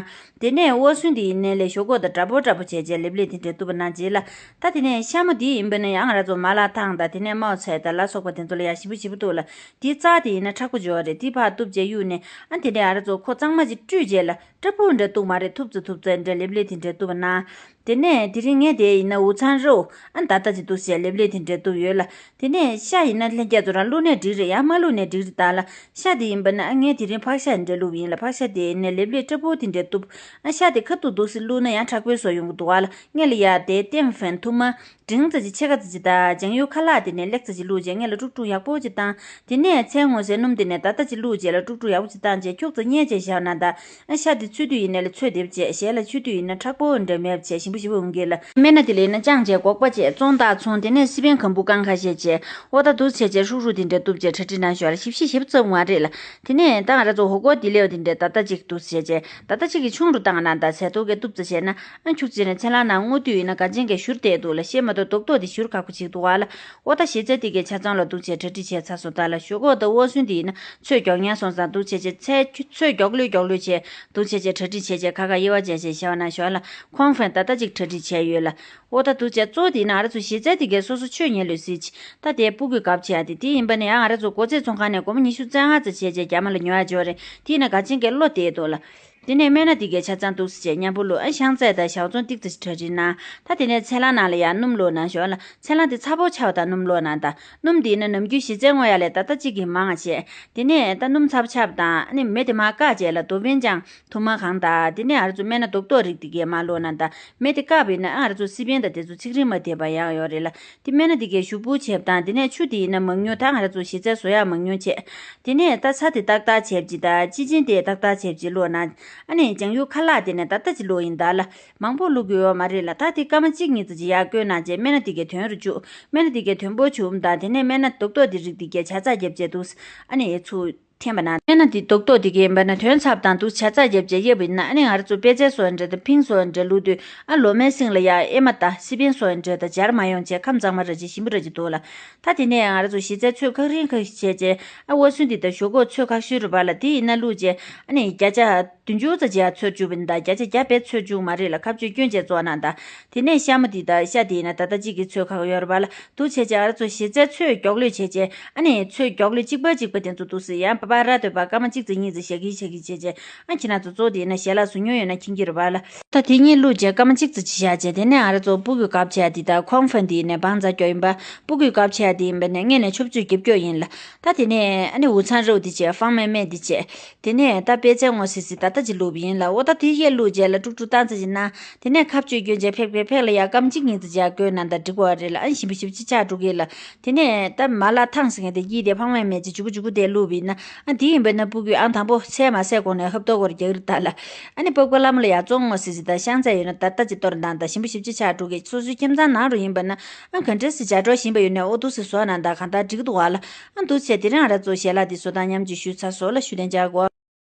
དེ་ནས་འོ་སོན་དེ་ཡིན་ནའི་ལས་ཞོག་ཁོག་དང་འདྲ་པོ་འདྲ་པོ་བྱས་བྱས་ལེབ་ལེབ་དེ་འདྲ་གཏུབ་པ་ན་རྗེས་ལ། ད་དེ་ནས་ཤ་མོ་དེ་ཡིན་པས་ན་ཡང་ང་རང་ཚོ་མ་ལག་ཐང་དང་དེ་ནས་མའོ་ཚལ་དང་ལ་སོགས་པ་དེ་ཚོ་ལ་ཡང་ཞིམ་པོ་ཞིམ་པོ་འདུག་ལ། དེའི་རྩ་དེ་ཡིན་ན་མཁྲེགས་པོ་འཇོག་རེད། དེ་ཕར་གཏུབ་བྱས་གཡུག་ནས་ཨ་དེ་ནས་ང་རང་ཚོ་ཁོ་གཙང་མ་ཅིག་བཀྲུས་རྗེས་ལ་སྐྲ་སྤུ་འདྲ་གཏུབ་མ་རེད། ཐུབ་ཙེ་ཐུབ་ཙེ་འདྲ་ལེབ་ལེབ་དེ་འདྲ་གཏུབ་པ་ན། དེ་ནས་དེ་རིང་ངས་དེ་ཡིན་ན་འུ་ཚང་རོ་ཨ་ད་ལྟ་ཅིག་འདུག་ཟེར་ལེབ་ལེབ་དེ་འདྲ་གཏུབ་ཡོད་ལ། དེ་ནས་ཤ་ཡིན་ན་ལྷན་རྒྱས་ཚོ་རང་བླུགས་ནས་འགྲིག་རེད། ཡང་མ་བླུགས་ནས་འགྲིག་རེད་ད་ལ། ཤ་དེ་ཡིན་པ་ན་ཨ་ངས་དེ་རིང་ཕག་ཤ་འདྲ་བླུགས་ཡིན་ལ། ཕག་ཤ་དེ་ཡིན་ན་ལེབ་ལེབ་སྐྲ་སྤུ་དེ་འདྲ་གཏུབ། ཨ་ཤ་དེ་ཁ་ཐུག་འདུག་སེ་བླུགས་ན་ཡང་མཁྲེགས་པོའི་བཟོ་ཡོང་གི་འདུག་ཨ་ལ། ངས་ལ་ཡ་དེ་ཏེན་ཧྥན་ཐུར་མ་འབྲིང་ཙམ་ཅིག་ཕྱེད་ཀ་ཙམ་ཅིག་དང་ལྗང་གུ་ཁ་ལག་དེ་ནས་ལེགས་ཙམ་ཅིག་བླུགས་རྗེས་ངས་ལ་དཀྲུག་དཀྲུག་ཡག་པོ་ཅིག་བཏང་། དེ་ནས་ཚལ་སྔོ་ཟས་སྣུམ་དེ་ནས་ད་ལྟ་ཅིག་བླུགས་རྗེས་ལ་དཀྲུག་དཀྲུག་ཡག་པོ་ཅིག་བཏང་རྗེས་ཁྱུག་ཙམ་མཉེ་བྱས་བཞག་ན་ད། ཨ་ཤ་དེ་ཚོས་དུས་ཡིན་ནའི་ལ་ཚོས་དེབ་བྱས་ཞལ་ལ་ཆུ་དུས་ཡིན་ན་མཁྲེགས་པོ་འདྲ་མེད་བྱས་ཞིམ་པོ་ཞིམ་པོ་འོང་གི་ལ། སྨན་སྣ་དེ་ལ་ཡིན་ན་ཅང་བྱས་སྒོག་པ་བྱས་བཙོང་དག་ཚོང་དེ་ནས་སི་པན་གམ་བུ་རྐང་ཁ་ཤས་བྱས་ཨོ་ད་འདུག་བྱས་བྱས་ཧྲུག་ཧྲུག་དེ་འདྲ་གཏུབ་བྱས་གྲ་སྒྲིག་གནང་ཞོར་ལ་ཞིབ་ཞིབ་ཞིབ་ཙམ་མ་རེད་ལ། དེ་ནས་ད་ང་རང་ཚོ་ཧོ་གོ་དེ་ལེའོ་དེ་འདྲ་ད་ལྟ་ཅིག་འདུག་བྱས་བྱས་ད་ལྟ་ཅིག་གི་ཆུང་རུ་བཏང་ན་ད་ཟས་ཐོག་གི་གཏུབ་ཙམ་བྱས་ན་ཨ་ཁྱུག་ཙམ་ནས་ཚལ་སླང་ནང་སྔོ་དུས་ཡིན་ན་ག་ཅན་གི་བཞུར་བསྡད་འདུག་ལ། ཤེས་མ་གཏོགས་རྡོག་རྡོག་དེ་བཞུར་ཁག་པོ་ཅིག་འདུག་ཨ་ལ། ཨོ་ད་གཞི་རྩའི་དེ་གའི་ཆ་ཚང་ལ་འདུག་བྱས་གྲ་སྒྲིག་བྱས་ཚར་སོང་ད་ལ། ཞོག་ཁོག་དང་འོ་སོན་དེ་ཡིན་ན་ཚོས་མགྱོགས་ཉན་སོང་ཙང་འདུག་བྱས་བྱས་ཚལ་ཚོས་མགྱོགས་ལོས་མགྱོགས་ལོས་བྱས་འདུག་བྱས་བྱས་གྲ་སྒྲིག་བྱས་བྱས་ཁ་ཁ་དབྱེ་བ་བྱས་བྱས་བྱས་པ་ན་ཞོར་ལ་ཁོང་ཧྥན་ད་ལྟ་ཅིག་གྲ་སྒྲིག་བྱས་ཡོད་ལ། ཨོ་ད་འདུག་བྱས་གཙོ་བོ་དེ་ཡིན་ན་ང་རང་ཚོ་གཞི་རྩའི་དེ་གའི་སོ་སོ་ཆོས་ཉན་ལོས་སྲིད་ཅིག་ད་དེ་སྤུ་གུས་གབ་བྱས་ཡ་དེ་དེ་ཡིན་པ་ནི་ཡང་ང་རང་ཚོ་སྒོ་རྩེ་ཚོང་ཁང་ནས་སྒོར་མོ་ཉི་ཤུ་རྩ་ལྔ་ཙམ་བྱས་བྱས་རྒྱ་མ་ལ་ཉོ་ཡ་འབྱོར་རེད། དེ་ཡིན་ན་ག་ཅན་གའི་བློ་བདེ་འདུག་ལ། དེ་ནས་སྨན་སྣ་དེ་གའི་ཆ་ཚང་འདུག་སེ་བྱས་མཉམ་པོ་བླུགས། ཨ་ཤང་ཚ་དང་ཞའོ་ཙུང་ཏིག་ཙམ་གྲ་སྒྲིག་གནང་། ད་དེ་ནས་ཚལ་སླང་ནང་ལ་ཡར་སྣུམ་བླུགས་གནང་ཞོར་ལ། ཚལ་སླང་དེ་ཚ་པོ་ཆགས་པ་དང་སྣུམ་བླུགས་གནང་དང་། སྣུམ་དེ་ཡིན་ན་ནམ་རྒྱུན་ཞི་རྩའི་རྔོ་ཡག་ལས་ད་ལྟ་གཅིག་གིས་མང་བ་བྱས། དེ་ནས་ད་སྣུམ་ཚ་པོ་ཆགས་པ་དང་ཨ་ནི་མེ་དེ་མར་བཀག་བྱས་ལ་རྡོ་བན་ཅང་ཐུར་མ་གང་དང་། དེ་ནས་ང་རང་ཚོ་སྨན་སྣ་རྡོག་རྡོག་རིགས་དེ་གའི་མར་བླུགས་གནང་དང་། མེ་དེ་བཀག་པ་ཡིན་ན་ཨ་ང་རང་ཚོ་སི་པན་དང་དེ་ཚོ་ཚིག་རིམ་མ་བསྡད་པ་ཡག་ཡོད་རེད་ལ། དེ་སྨན་སྣ་དེ་གའི་ཞུ་བུ་བྱས་པ་དང་། དེ་ནས་ཆུ་དེ་ཡིན་ན་མང་ཉུང་ད་ང་རང་ཚོ་ཞི་རྩའི་བཟོ་ཡག་མང་ཉུང་བྱས། དེ་ནས་ད་ཚྭ་དེ་ཏག་ཏག་བྱས་པ་ཅིག་དང་། ཅི་ཅིན་དེ་ཏག་ཏག་བྱས་པ་ཅིག་བླུགས་གནང་། ཨ་ནི་ལྗང་གུ་ཁ་ལག་དེ་ནས་ད་ལྟ་ཅིག་བླུགས་ཡིན་ད་ལ། མང་པོ་བླུགས་དགོས་ཡོད་མ་རེད་ལ། ད་དེ་སྐར་མ་གཅིག་གཉིས་ཙམ་ཅིག་ཡར་བསྐོལ་གནང་བྱས་སྨན་སྣ་དེ་གའི་དོན་རུ་བཅུག་སྨན་སྣ་དེ་གའི་དོན་པོ་བྱུགས་དང་། དེ་ནས་སྨན་སྣ་རྡོག་རྡོག་དེ་རིགས་དེ་གའི་ཇ་ཚགས་བརྒྱབ་བྱས་འདུག་ཨ་ནི་ཚུར་འཐེན་པ་ན། སྨན་སྣ་དེ་རྡོག་རྡོག་དེ་གའི་ཡིན་པ་ན་དོན་ཚབ་དང་འདུག་ཇ་ཚགས་བརྒྱབ་བྱས་གཡབ་པ་ཡིན་ན། ཨ་ནི་ང་རང་ཚོ་པད་ཚལ་བཟོ་ཡ་འདྲ་དང་ཕིང་བཟོ་ཡ་འདྲ་བླུགས་དུས། ཨ་ལོ་མའི་སྲིང་ལ་ཡ་ཨེ་མ་དང་སི་པན་བཟོ་ཡ་འདྲ་དང་སྦྱར་མ་ཡོང་བྱས་ཁམས་གཙང་མ་ར་ཅིག་ཞིམ་པོ་ར་ཅིག་འདུག་ལ། ད་དེ་ནས་ང་རང་ཚོ་ཞི་རྩའི་ཚོད་ཁག་རིང་ཁག་བྱས་བྱས། ཨ་ཝ་སུན་དེ་དང་ཞོག་ཁོག་ཚོད་ཁག་ཤོས་རེད་པ་ལ། དེ་ཡིན་ན་བླུགས་བྱས་ཨ་ནི་བརྒྱ་ཆ་བདུན་ཅུ་ཙམ་ཅིག་ཡར་ཚོད་བཅུག་པ་ཡིན་ད། བརྒྱ་ཆ་བརྒྱ་བས་ཚོད་བཅུག་མ་རེད་ལ། ཁ་གཅོད་སྐྱོན་བྱས་བཙོང་གནང་ད། དེ་ནས་ཤ་མོ་དེ་དང་ཤ་དེ་ཡིན་ན་ད་ལྟ་གཅིག་གི་ཚོད་ཁག་ཡོད་རེད་པ་ལ། འདུག་བྱས་བྱས་ང་རང་ཚོ་ཞི་རྩའི་ཚོད་མགྱོགས་ལོས་བྱས་བྱས། ཨ་ནི་ཚོད་མགྱོགས་ལོས་གཅིག་པ་གཅིག་པ་དེ་ཚོ་འདུག་སེ་ཡང་པ་པ་ར་འདོད་པ་སྐར་མ་གཅིག་ཙམ་གཉིས་ཙམ་ཞག་གི་ཞག་གི་བྱས་བྱས། ཨ་ཁྱེད་རང་ཚོ་གཙོ་བོ་དེ་ཡིན་ན་ཞལ་ལག་བཟོ་མྱོང་ཡོད་ན་མཁྱེན་གྱི་རེད་པ་ལ། ད་དེ་གཉིས་བླུགས་བྱས་སྐར་མ་གཅིག་ཙམ་ཅིག་བཞག་བྱས། དེ་ནས་ང་རང་ཚོ་སྤུ་གུས་དཀར་ཆ་དེ་དང་ཁོང་ཧྥན་དེ་ཡིན་ན་བང་རྩ་སྐྱོ་ཡིན་པ། སྤུ་གུས་དཀར་ཆ་དེ་ཡིན་པ་ནས་སྔས་ནས་ཆུ་བཅུད་རྒྱབ་སྐྱོ་ཡིན་ལ། ད་དེ་ནས་ཨ་ནི་འུ་ཚང་རེའུ་དེ་བྱས་ཧྥང་མེ་མེ་དེ་བྱས། དེ་ནས་ད་པད་ཚལ་སྔོ་སི་སི་ད་ལྟ་ཅིག་བླུགས་པ་ཡིན་ལ། འོ་ད་དེ་གཡས་བླུགས་བྱས་ལ་དཀྲུག་དཀྲུག་བཏང་ཚར་བྱས་ན། དེ་ནས་ཁ་གཅོད་སྐྱོན་བྱས་ཕེབས་ཕེབས་ཕེབས་ལ་ཡ་སྐར་མ་གཅིག་གཉིས་ཙམ་ཅིག་ཡར་བསྐོལ་གནང་ད་འགྲིག་པ་རེད་ལ། ཨ་ནི་ཞིམ་པོ་ཞིམ་པོ་ཅིག་ཆགས་འགྲོ་གི་ལ། དེ་ནས་ད་མ་ལ་ཐང་ཟེར་མཁན་དེ་གྱིས་དེ་ཕང་མེད་མེད་ཅིག་མཇུག་གུ་མཇུག་གུ་དེ་བླུགས་པ་ཡིན་ན། ཨ་དེ་ཡིན་པས་ན་སྤུ་གུས་ཨང་དང་པོ་ཚལ་མ་ཟས་གོང་ནས་ཧབ་ཏོ་གོར་རྒྱག་རེད་ད་ལ། ཨ་ནི་སྤོབས་པ་ལྷ་མོ་ལ་ཡ་བཙོང་ངོ་སི་སི་ད་ཤང་ཚ་ཡོད་ན་ད་ལྟ་ཅིག་གཏོར་འདང་ད་ཞིམ་པོ་ཞིམ་པོ་ཅིག་ཆགས་འགྲོ་གི། སོ་སོའི་ཁྱིམ་ཚང་ནང་རུ་ཡིན་པ་ན་ཨ་ག་འདྲ་སེ་ཇ་གྲོ་ཞིམ་པ་ཡོད་ནས་ཨོ་འདུག་སེ་བཟོ་གནང་ད་གང་ལྟར་འགྲིག་འདུག་བ་ལ། ཨ་འདུག་བྱས་དེ་རིང་ང་རང་ཚོ་ཞལ་ལག་འདི་བཟོ་སྟངས་མཉམ་གཅིག་ཞུས་ཚར་སོང་ལ། ཞུ་དན་འཇགས་དགོས།